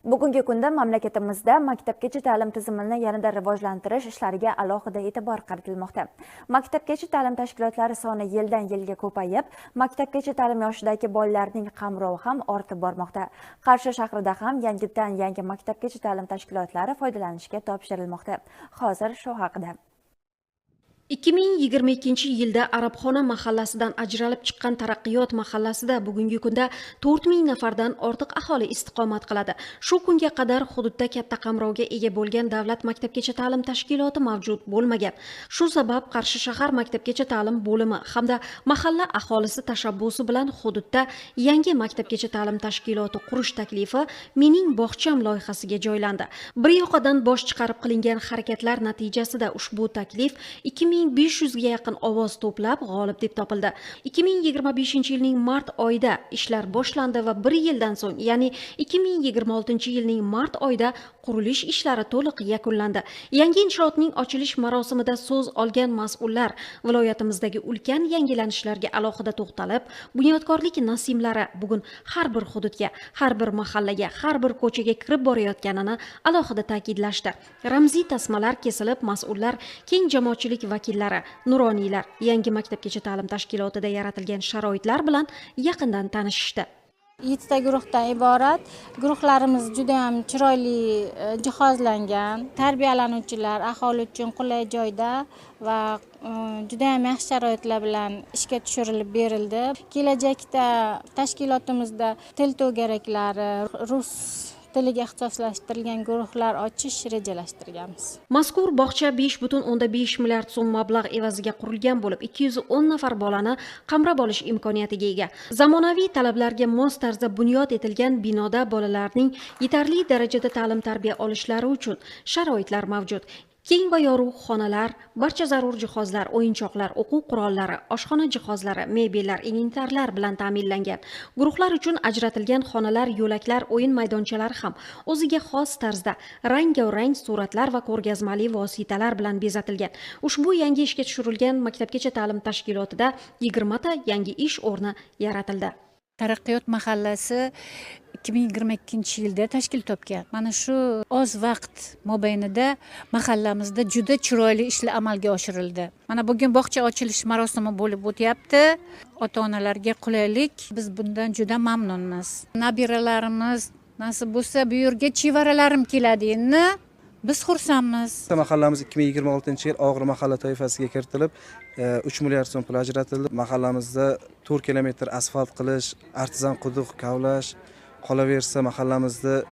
Bugungi kunda mamlakatimizda maktabgacha ta'lim tizimini yanada rivojlantirish ishlariga alohida e'tibor qaratilmoqda. Maktabgacha ta'lim tashkilotlari soni yildan yilga ko'payib, maktabgacha ta'lim yoshidagi bolalarning qamrovi ham ortib bormoqda. Qarshi shahrida ham yangidan yangi maktabgacha ta'lim tashkilotlari foydalanishga topshirilmoqda. Hozir shu haqida. 2022-yilda Arabxona mahallasidan ajralib chiqqan Taraqqiyot mahallasida bugungi kunda 4000 nafardan ortiq aholi istiqomat qiladi. Shu kunga qadar hududda katta qamrovga ega bo'lgan davlat maktabgacha ta'lim tashkiloti mavjud bo'lmagan. Shu sabab Qarshi shahar maktabgacha ta'lim bo'limi hamda mahalla aholisi tashabbusi bilan hududda yangi maktabgacha ta'lim tashkiloti qurish taklifi Mening bog'cham loyihasiga joylandi. Bir yoqadan bosh chiqarib qilingan harakatlar natijasida ushbu taklif 2500 ga yaqin ovoz to'plab g'olib deb topildi. 2025-yilning mart oyida ishlar boshlandi va bir yildan so'ng, ya'ni 2026-yilning mart oyida qurilish ishlari to'liq yakunlandi. Yangi inshootning ochilish marosimida so'z olgan mas'ullar viloyatimizdagi ulkan yangilanishlarga alohida to'xtalib, bunyodkorlik nasimlari bugun har bir hududga, har bir mahallaga, har bir ko'chaga kirib borayotganini alohida ta'kidlashdi. Ramziy tasmalar kesilib, mas'ullar keng jamoatchilik vakillari, nuroniylar yangi maktabgacha ta'lim tashkilotida yaratilgan sharoitlar bilan yaqindan tanishishdi. 7 ta guruhdan iborat. Guruhlarimiz juda ham chiroyli jihozlangan. Tarbiyalanuvchilar aholi uchun qulay joyda va juda ham yaxshi sharoitlar bilan ishga tushirilib berildi. Kelajakda tashkilotimizda til to'garaklari, rus tiliga ixtisoslashtirilgan guruhlar ochish rejalashtirganmiz. Mazkur bog'cha 5,5 milliard so'm mablag' evaziga qurilgan bo'lib, 210 nafar bolani qamrab olish imkoniyatiga ega. Zamonaviy talablarga mos tarzda bunyod etilgan binoda bolalarning yetarli darajada ta'lim-tarbiya olishlari uchun sharoitlar mavjud. Keng va yorug' xonalar, barcha zarur jihozlar, o'yinchoqlar, o'quv qurollari, oshxona jihozlari, mebellar, inventarlar bilan ta'minlangan. Guruhlar uchun ajratilgan xonalar, yo'laklar, o'yin maydonchalari ham o'ziga xos tarzda rang-rang suratlar va ko'rgazmali vositalar bilan bezatilgan. Ushbu yangi ishga tushirilgan maktabgacha ta'lim tashkilotida 20 ta yangi ish o'rni yaratildi. Taraqqiyot mahallasi 2022-yilda tashkil topgan. Mana shu oz vaqt mobaynida mahallamizda juda chiroyli ishlar amalga oshirildi. Mana bugun bog'cha ochilish marosimi bo'lib o'tyapti. Ota-onalarga qulaylik, biz bundan juda mamnunmiz. Nabiralarimiz nasib bo'lsa bu yerga chevaralarim keladi endi. Biz xursandmiz. Mahallamiz 2026-yil og'ir mahalla toifasiga kiritilib, 3 milliard so'm pul ajratildi. Mahallamizda 4 kilometr asfalt qilish, artizan quduq kavlash, qolaversa mahallamizda